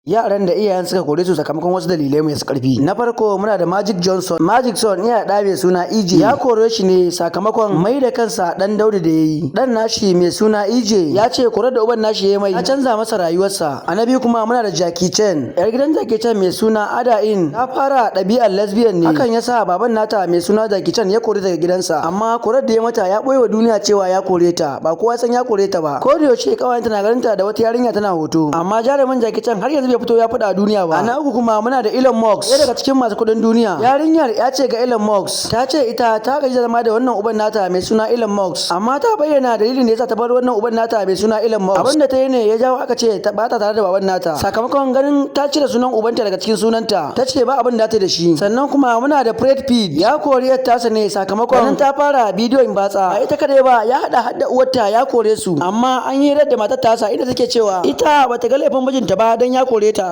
Yaran da iyayen suka kore su sakamakon wasu dalilai masu karfi. Na farko muna da Magic Johnson. Magic Johnson yana da mai suna EJ. Ya kore shi ne sakamakon mai da kansa dan Daudu da yayi. Dan nashi mai suna EJ ya ce korar da uban nashi ya mai ya canza masa rayuwarsa. A na biyu kuma muna da Jackie Chan. Yar gidan Jackie Chan mai suna Ada In ta fara ɗabi'ar lesbian ne. Hakan yasa baban nata mai suna Jackie Chan ya kore daga gidansa. Amma korar da ya mata, ya ɓoye wa duniya cewa ya kore ta. Ba kowa san ya kore ta ba. Ko da yaushe kawayenta na ganin ta da wata yarinya tana hoto. Amma jarumin Jackie Chan har yanzu bai fito ya faɗa a duniya ba. A na uku kuma muna da Elon Musk, ɗaya daga cikin masu kuɗin duniya. Yarinyar ya ce ga Elon Musk, ta ce ita ta gaji da zama da wannan uban nata mai suna Elon Musk, amma ta bayyana dalilin da yasa ta bar wannan uban nata mai suna Elon Musk. Abin da ta yi ne ya jawo aka ce ta bata tare da baban nata. Sakamakon ganin ta cire sunan ubanta daga cikin sunanta, ta ce ba abin da ta yi da shi. Sannan kuma muna da Brad Pitt, ya kori yar tasa ne sakamakon ganin ta fara bidiyon batsa. Ba ita kadai ba, ya hada hadda uwarta ya kore su. Amma an yi da matar tasa, inda take cewa ita bata ga laifin mijinta ba dan ya kore ta.